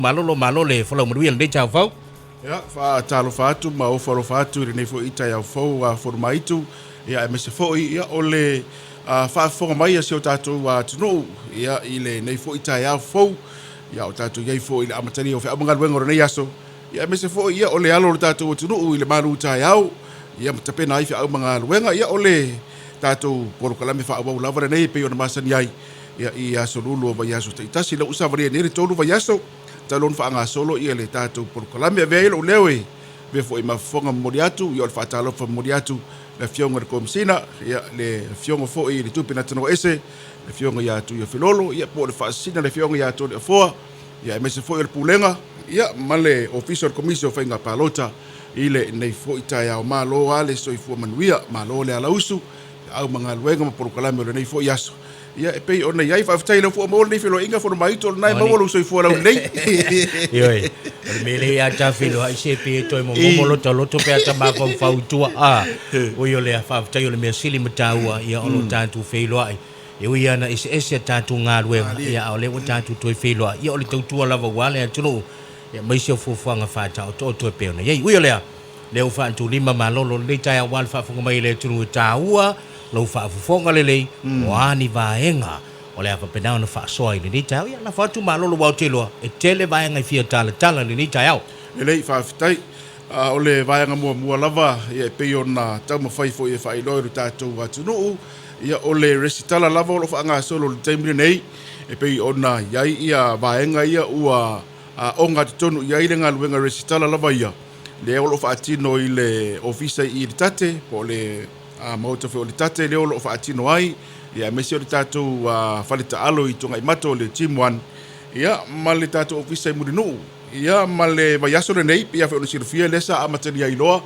Malolo malo le folau manuia i lenei taeao fou. Ia, faatalofa atu ma ofo alofa atu i lenei foi taeao fou a Fonomaitu, ia aemaise foi ia o le faafofoga mai a si o tatou atunuu ia i lenei foi taeao fou, ia o tatou i ai foi i le amatalia o feau ma galuega o lenei aso, ia aemaise foi ia o le alo o le tatou atunuu i le malu taeao, ia ma tapena ai feau ma galuega, ia o le tatou polokalame faaauau lava lenei e pei ona masani ai. Ia, i aso lulu o vaiaso taitasi, lea ua savalia nei le tolu vaiaso, talu ona faagasolo ia le tatou polokalame. Avea ai lou leo e avea foi ma fofoga momoli atu, ia o le faatalofa momoli atu le Afioga i le Komesina, ia le Afioga foi i le Tupe Natanoese, le Afioga ia Tuiafelolo, ia po o le Faasisina le Afioga ia Toleafoa, ia aemaise foi o le Pulega, ia ma le Ofisa o le Komisi o Faiga Palota i lenei foi taeao. Malo lava le soifua manuia, malo le alausu, feau ma galuega ma polokalame o lenei foi aso. Ia, e pei ona i ai, faafetai i lau fua maua lenei feiloaiga, Fono Maito, o lena e maua lou soifua laulelei. Ioe, o le mea lea ia ta feiloai se pe e toe momomo lota loto pe a ta mafaufau i tua, a, ui o lea, faafetai o le mea sili ma taua, ia o lo o tatou feiloai. E ui lava ina eseese a tatou galuega, ia a o lea ua tatou toe feiloai, ia o le tautua lava aua le atunuu, aemaise o fuafuaga faataotooto e pei ona i ai. Ui o lea, Lea ua faatulima malolo lenei taeao aua le faafofoga mai a le atunuu e taua lou faafofoga lelei o a ni vaega o le a faapena ona faasoa i lenei taeao. Ia lafo atu malolo aua ou te iloa e tele vaega e fia talatala i lenei taeao. Lelei, faafetai. O le vaega muamua lava, ia e pei ona taumafai foi e faailoa i lo tatou atunuu, ia o le resitala lava o lo o faagasolo i le taimi lenei, e pei ona i ai ia vaega ia ua ogatotonu i ai le galuega resitala lava ia, lea o lo o faatino i le ofisa i le Tate, po o le maota foi o le Tate lea o lo o faatino ai, ia aemaise o le tatou fale taalo i Tuanaimato o le Gym One, ia ma le tatou ofisa i Mulinuu. Ia ma le vaiaso lenei, pei lava foi ona silafia lea sa amatalia ai loa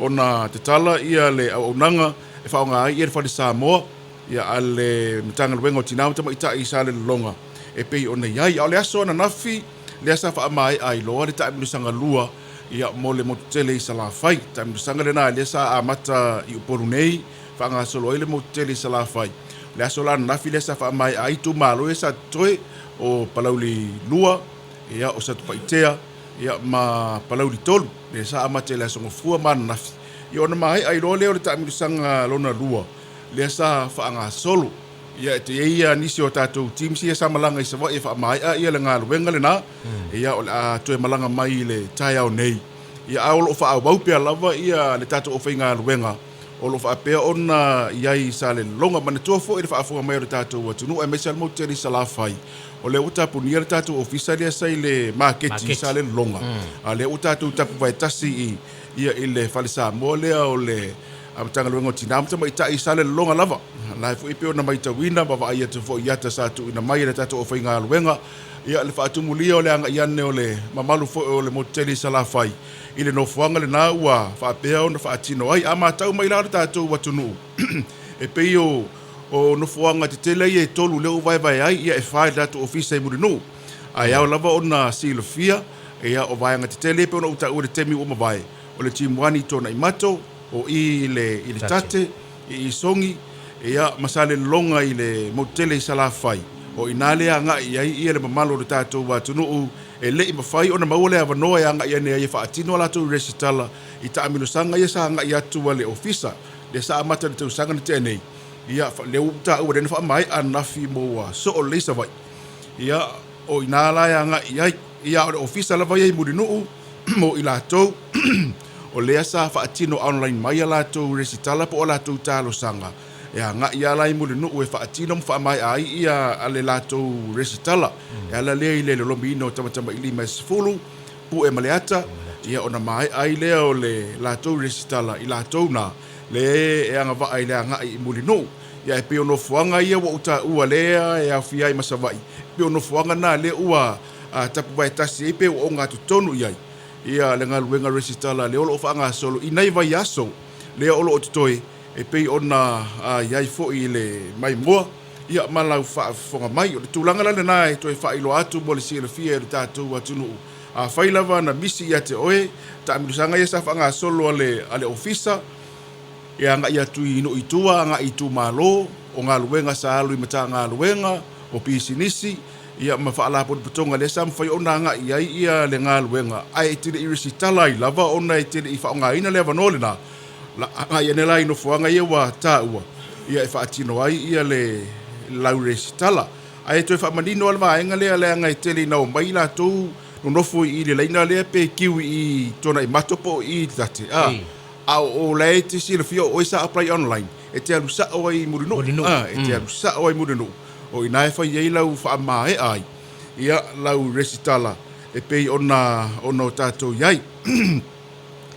ona tatala ia le auaunaga e faaaoga ai ia le Fale Samoa, ia a le Matagaluega o Tina ma Tamaitai i Salelologa e pei ona i ai. A o le aso ananafi, lea sa faamaea ai loa le taamilosaga lua ia mo le motu tele i Salafai. Taamilosaga lena lea sa amata i Upolu nei, faagasolo ai le motu tele i Salafai. O le aso la ananafi lea sa faamaea ai itumalo ia sa totoe o Palauli 2, ia o Satupaitea, ia ma Palauli 3, lea sa amata i le aso Gafua ma ananafi. Ia ona maea ai loa lea o le taamilosaga lona lua lea sa faagasolo. Ia, e i ai ia nisi o tatou teams ia sa malaga i Savaii e faamaea ia le galuega lena. Ia, o le a toe malaga mai i le taeao nei. Ia, a o lo o faaauau pea lava ia le tatou aufaigaluega o lo o faapea ona i ai i Salelologa. Manatua foi le faafofoga mai o le tatou atunuu aemaise lava le motu tele i Salafai, o lea ua tapunia le tatou ofisa lea sa i le maketi i Salelologa, a o lea ua tatou tapuvae tasi i ia i le Fale Samoa lea o le Matagaluega o Tina ma Tamaitai i Salelologa lava. La e foi pei ona matauina ma vaai atu foi i ata sa tuuina mai e le tatou aufaigaluega, ia le faatumulia o le agai ane o le mamalu foi o le motu tele i Salafai i le nofoaga lena ua faapea ona faatino ai. A matau mai la le tatou atunuu, e pei o o nofoaga tetele ia e tolu lea ua vaevae ai, ia e fa i le tatou ofisa i Mulinuu. Ae ao lava ona silafia, ia o vaega tetele ia pei ona ou taua i le taimi ua mavae, o le Timuani i Tuanaimato, o i i le i le Tate, i i Sogi, ia ma Salelologa i le motu tele i Salafai. O i ina lea agai i ai ia le mamalu o le tatou atunuu e le i mafai ona maua le avanoa e agai ane ai e faatino a latou resitala i taamilosaga ia sa agai atu a le Ofisa lea sa amata i le tausaga na tea nei. Ia, lea ua ou taua lea na faamaea ananafi mo ua soo lelei Savaii. Ia, o i ina la e agai i ai. Ia, a o le Ofisa lava ia i Mulinuu mo i latou o lea sa faatino online mai a latou resitala po o a latou talosaga, e agai lava la i Mulinuu e faatino ma faamaea ai ia a le latou resitala. E ala lea i le lolomiina o tamatamailima e 10, pue ma le ata, ia ona maea ai lea o le latou resitala i latou na lea e agavaa i le agai i Mulinuu. Ia e pei o nofoaga ia ua ou taua lea e aofia ai ma Savaii, e pei o nofoaga na lea ua tapuvae tasi ai pe ua ogatotonu i ai ia le galuega resitala lea o lo o faagasolo i nai vaiaso lea o lo o totoe e pei ona i ai foi i le maimoa ia ma lau faafofoga mai. O le tulaga la lena e toe faailoa atu mo le silafia e le tatou atunuu, afai lava na misi ia te oe taamilosaga ia sa faagasolo a le Ofisa, e agai atu i nuu i tua, agai i itumalo, o galuega sa alu i Matagaluega, o pisinisi, ia ma faalapotopotoga lea sa mafai ona agai i ai ia le galuega, ae e te le i resitala ai lava ona e te le i faaaogaina le avanoa lena. La agai ane la i nofoaga ia ua taua, ia e faatino ai ia le lau resitala. Ae toe faamanino lava le vaega lea leaga e tele ina omai i latou nonofo i i le laina lea pe kiu i i Tuanaimato po o i i Tate, a a o la e te silafia o oe sa apply online, e te alu sao ai i Mulinuu, a e te alu sao ai i Mulinuu. O i ina e fai ai lau faamaea ai ia lau resitala e pei ona ona o tatou i ai.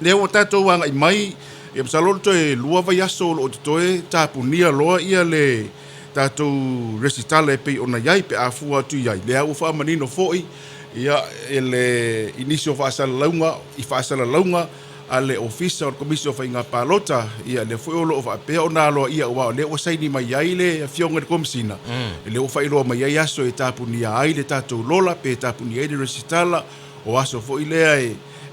Lea ua tatou agai mai, ia masalo o le toe 2 vaiaso o lo o totoe tapunia loa ia le tatou resitala e pei ona i ai pe a fua atu i ai. Lea ua faamanino foi ia e le i nisi o faasalalauga i faasalalauga a le Ofisa o le Komisi o Faiga Palota, ia lea foi o lo o faapea ona aloaia aua o lea ua saini mai ai le Afioga i le Komesina, lea ua faailoa mai ai aso e tapunia ai le tatou lola pe tapunia ai le resitala, o aso foi lea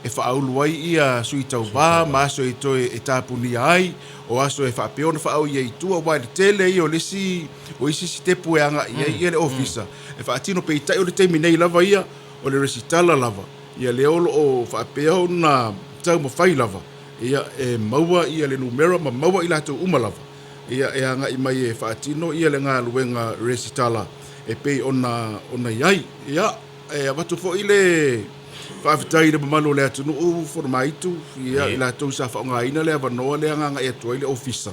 e faaulu ai ia sui tauva ma aso e toe e tapunia ai, o aso e faapea ona faaoi ai i tua, aua i le tele ia o le isi o isi sitepu e agai i ai le Ofisa e faatino. Peitai o le taimi nei lava ia, o le resitala lava ia lea o lo o faapea ona taumafai lava ia e maua ia le numera ma maua i latou uma lava ia e agai mai e faatino ia le galuega resitala e pei ona ona i ai. Ia e avatu foi le faafetai i le mamalu o le atunuu Fonomaitu ia i latou sa faaaogaina le avanoa lea na agai atu ai le Ofisa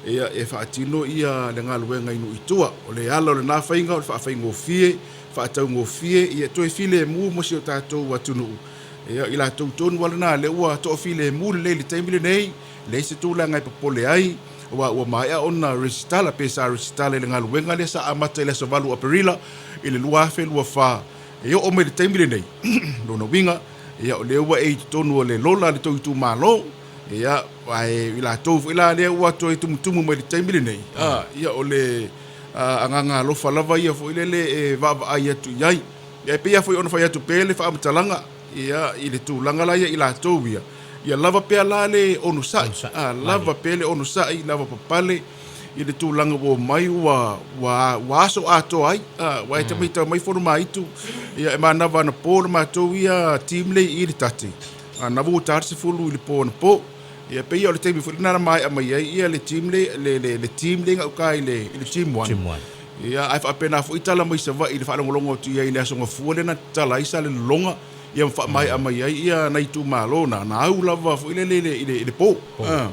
ia e faatino ia le galuega i nuu i tua. O le ala o lena faiga o le faafaigofie faataugofie ia toe filemu mo si o tatou atunuu. Ia, i latou tonu lava lena lea ua toafilemu lelei i le taimi lenei, leai se tulaga e popole ai, aua ua maea ona resitala, pe sa resitala i le galuega lea sa amata i le aso 8 o Aperila i le 2024 e oo mai i le taimi lenei. Lona uiga, ia, o lea ua e i totonu o le lola a le tou itumalo, ia, ae i latou foi la lea ua toe tumutumu mai i le taimi lenei, ia, o le agaga alofa lava ia foi lele e vaavaai atu i ai. Ia e pei lava foi ona fai atu pea le faamatalaga ia i le tulaga la ia i latou ia, ia lava pea la le onosai, a lava pea le onosai, lava papale i le tulaga ua omai ua ua ua aso atoa ai, a aua e te matau mai Fonomaitu, ia e manava anapo le matou ia team lea i le Tate, a na ua ta le 10 i le po anapo. Ia pei o le taimi foi lena na maea mai ai ia le team le le le, le team le gauta i le i le team 1. Team 1. Ia ae faapena foi tala mai Savaii i le faalogologo atu i ai i le Aso Gafua lea na tatala ai Salelologa ia ma faamaea mai ai ia nai itumalo na na au lava foi lele i le i le i le po. Ah.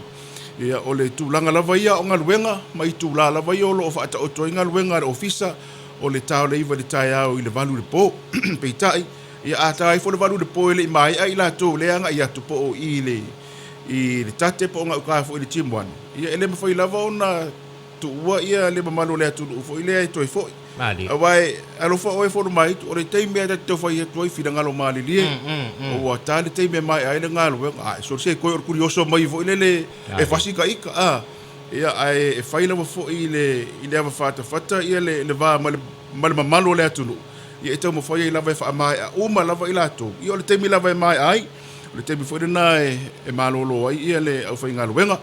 Ia o le tulaga lava ia o galuega ma itula lava ia o lo o faataoto ai galuega a le ofisa o le ta o le 9 i le taeao i le 8 i le po. Peitai Ia a ta ifo le 8 i le po e le i maea i latou lea e agai atu po o i le i le tate po o gauta foi i le Gym One, ia e le mafai lava ona tuua ia le mamalu o le atunuu foi lea e toe foi. Malie. Aua e alofa oe Fonomaitu, o le taimi lava ta te tau fai atu ai finagalo malilie, ua ta le taimi e maea ai le galuega, ae sole se toe o le kurioso mai foi lele e fasi ka ika, a. Ia ae e fai lava foi i le i le ava fatafata ia le le va ma le ma le mamalu o le atunuu, ia e taumafai ai lava e faamaea uma lava i latou. Ia o le taimi lava e maea ai, o le taimi foi lena e, e malolo ai ia le aufaigaluega,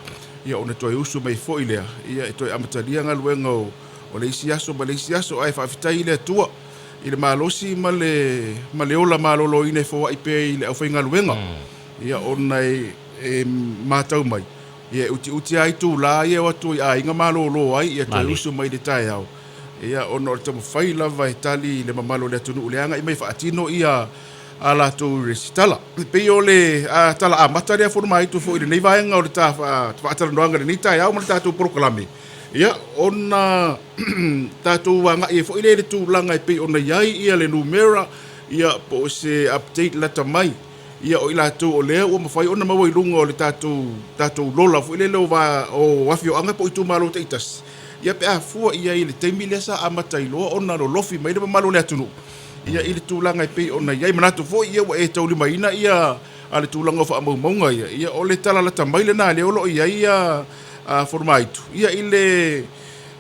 ia ona toe usu mai foi lea, ia e toe amatalia galuega o, o le isi aso ma le isi aso. Ae faafetai i le Atua i le malosi ma le, ma le ola maloloina e foai pea i le aufaigaluega, ia ona e, e matau mai, ia e utiuti lava itula ia e o atu i aiga malolo ai, ia toe usu mai i le taeao. Ia, ona o le taumafai lava e tali le mamalu o le atunuu i le agai mai e faatino ia a latou resitala. E pei o le tala amata lea Fonomaitu foi i lenei vaega o le ta faatalanoaga i lenei taeao ma le tatou polokalame, ia, ona tatou agai ai foi lea i le tulaga e pei ona i ai ia le numera, ia, po o se update lata mai. Ia, o i latou o lea ua mafai ona maua i luga o le tatou, tatou lola foi lele o va, o afioaga po o itumalo taitasi, ia pe a fua i ai i le taimi lea sa amata ai loa ona lolofi mai le mamalu o le atunuu, ia, i le tulaga e pei ona i ai. Manatu foi ia ua e taulimaina ia a le tulaga o faamaumauga ia, ia o le tala lata mai lena lea o lo o i ai ia a Fonomaitu, ia i le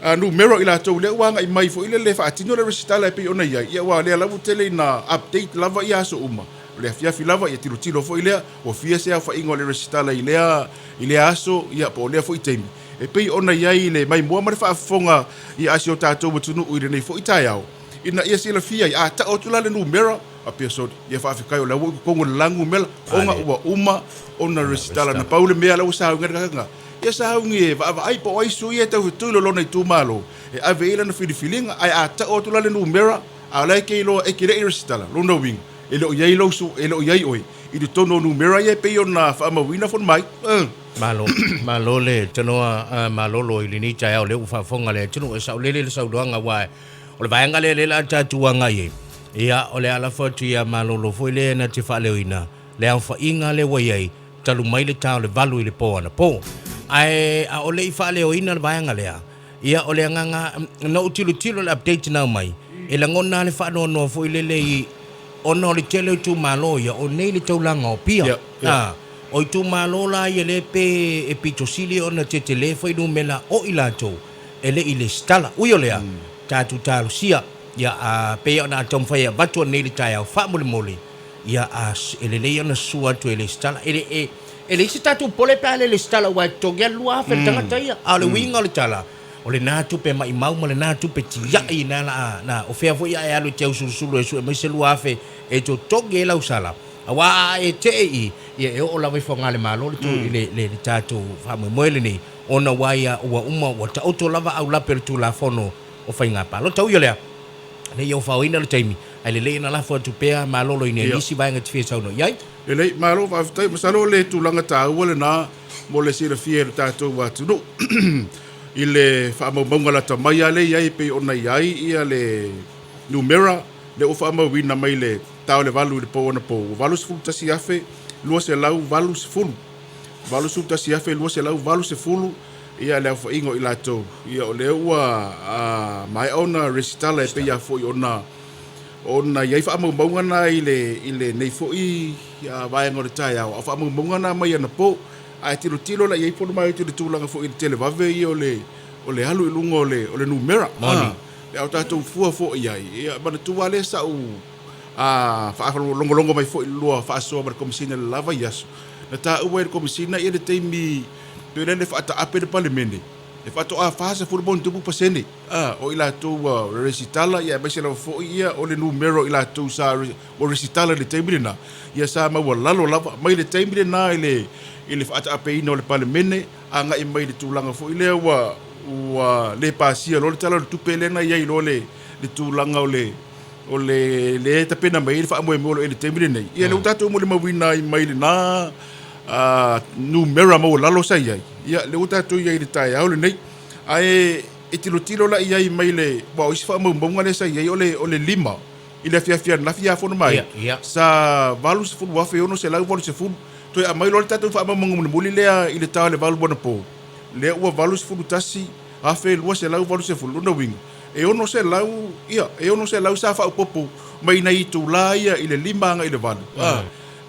a numera o i latou lea ua agai mai foi lele e faatino le resitala e pei ona i ai, ia aua o lea lava ua tele ina update lava ia aso uma. O le afiafi lava, ia tilotilo foi lea, ua fia se aofaiga o le resitala i lea, i lea aso, ia, po o lea foi taimi. E pei ona i ai le maimoa ma le faafofoga ia a si o tatou atunuu i lenei foi taeao, Ina ia silafia ai, a tau atu la le numera, faapea soli, ia faafetai o la ua i totonu o le la numera, ona ua uma ona resitala. Na pau le mea la ua saunia le tagata, ia sauni e vaavaai po o ai sui e taufetuli o lona itumalo e ave i ai lana filifiliga. Ae a tau atu la le numera, a o la e te iloa e te le i resitala, lona uiga, e le o i ai lou su, e le o i ai oe i totonu o numera ia e pei ona faamauina fon mai. Malo, malo le tanoa malolo i lenei taeao o lea ua faafofoga le atunuu. E saolele le saunoaga aua O le vaega lea lea la tatou agai ai, ia o le a lafo atu ia Malolo foi lea na te faaleoina le aofaiga lea ua i ai talu mai le ta o le 8 i le po anapo. Ae a o le i faaleoina le vaega lea, ia o le agaga na ou tilotilo i le update na aumai, e lagona lava le faanoanoa foi lele i ona o le tele o itumalo ia, o nei le taulaga o Apia. Yeah, yeah. A, o itumalo la ia lea pe e pito sili ona tetele fuainumera o i latou e le i lesitala. Ui o lea, tatou talosia, ia, a, pei ona a taumafai e avatu anei le taeao, faamolemole, ia, a, e lelei ona sua atu e lesitala. E le, e, e leai se tatou popole pe a le lesitala aua e totogi lava le 2000 le tagata ia. A o le uiga o le tala, o lena tupe maimau ma lena tupe tiai ina la a, na, o fea foi a e alu e te ausulusulu e sue mai se 2000 e totogi ai lau sala, aua a e tee i i, ia e oo lava i Fogalemalo le, le, le, le tatou faamoemoe lenei. Ona ua ia ua uma ua taoto lava aulape o le Tulafono o Faiga Palota. Ui o lea, ne i ofaoina le taimi, ae lelei ona lafo atu pea malolo i nisi vaega e te fia saunoa i ai. Lelei, malo faafetai. Masalo o le tulaga taua lena mo le silafia e lo tatou atunuu i le faamaumauga lata mai lava lea e i ai e pei ona i ai ia le numera lea ua faamauina mai le ta o le 8 i le po anapo, ua 81,280. 81,280 ia le aofaiga o i latou ia o lea ua maea ona resitala e pei lava foi ona ona i ai faamaumauga na i le i lenei foi vaega o le taeao, a o faamaumauga na mai anapo. Ae tilotilo la i ai pono mai le tulaga foi i le televave ia o le o le alu i luga o le o le numera. Moni. Pe a o tatou fua foi i ai, ia manatua lea sa ou A faalogologo mai foi i le lua faasoa ma le Komesina i le la vaiaso, na taua e le Komesina ia le taimi pei lea le faataape le Palemene, e faatoa 40 ma pasene o i latou ua resitala ia aemaise lava foi ia o le numera o i latou sa ua resitala i le taimi lena, ia sa maualalo lava mai le taimi lena i le i le faataapeina o le Palemene agai mai i le tulaga foi lea ua ua le pasia loa le Tala o le Tupe lea na i ai loa le le tulaga o le O le lea e tapena mai ai le faamoemoe o lo o i ai i le taimi lenei, ia lea ua tatou molimauina ai mai lena numera maualalo sa i ai, ia lea ua tatou i ai i le taeao lenei. Ae e tilotilo la i ai mai le, aua o isi faamaumauga lea sa i ai o le, o le 5 i le afiafi ananafi ia fono mai, sa 80,680, toe aumai loa le tatou faamaumauga mulimuli lea i le ta o le 8 anapo, lea ua 81,280, lona uiga, E 600, ia, e 600 sa faaopoopo mai nai itula ia i le 5 agai i le 8. A,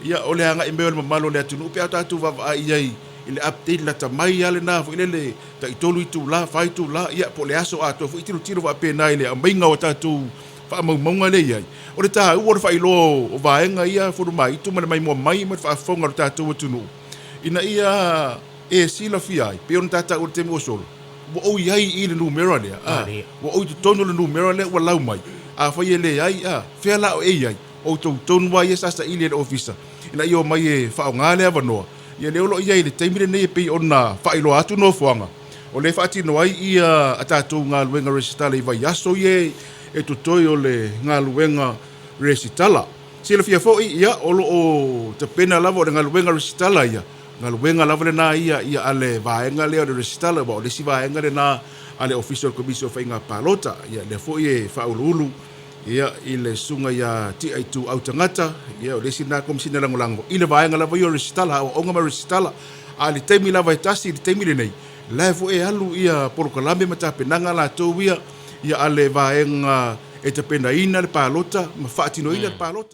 ia, o le agai mai o le mamalu o le atunuu pe a tatou vaavaai i ai i le update lata mai lava lena foi lele tai 3 itula, 4 itula, ia, po o le aso atoa foi tilotilo faapena i le aumaiga o tatou faamaumauga lea e i ai. O le taua o le faailoa o vaega ia Fonomaitu ma le maimoa mai ma le faafofoga a lo tatou atunuu ina ia e silafia ai, pei ona ta taua i le taimi ua sola, ua ou i ai i le numera lea, a, ua ou i totonu o le numera lea ua lau mai. Afai e leai, a, fea la o e i ai? O outou tonu lava ia sa saili e le Ofisa ina ia omai e faaaoga le avanoa, ia lea o lo o i ai i le taimi lenei e pei ona faailoa atu nofoaga o lea e faatino ai ia a tatou galuega resitala i vaiaso ia e totoe o le galuega resitala. Silafia foi, ia, o lo o tapena lava o le galuega resitala ia, Galuega lava lena ia ia a le vaega lea o le resitala aua o le isi vaega lena a le Ofisa o le Komisi o Faiga Palota. Ia lea foi e faauluulu ia i le susuga ia Tia Ituau Tagata, ia o le isi lena Komesina Lagolago i le vaega lava ia o resitala, aoaoga ma resitala. A o le taimi lava e tasi i le taimi lenei, la e foi e alu ia polokalame ma tapenaga a latou ia ia a le vaega e tapenaina le palota ma faatinoina le palota.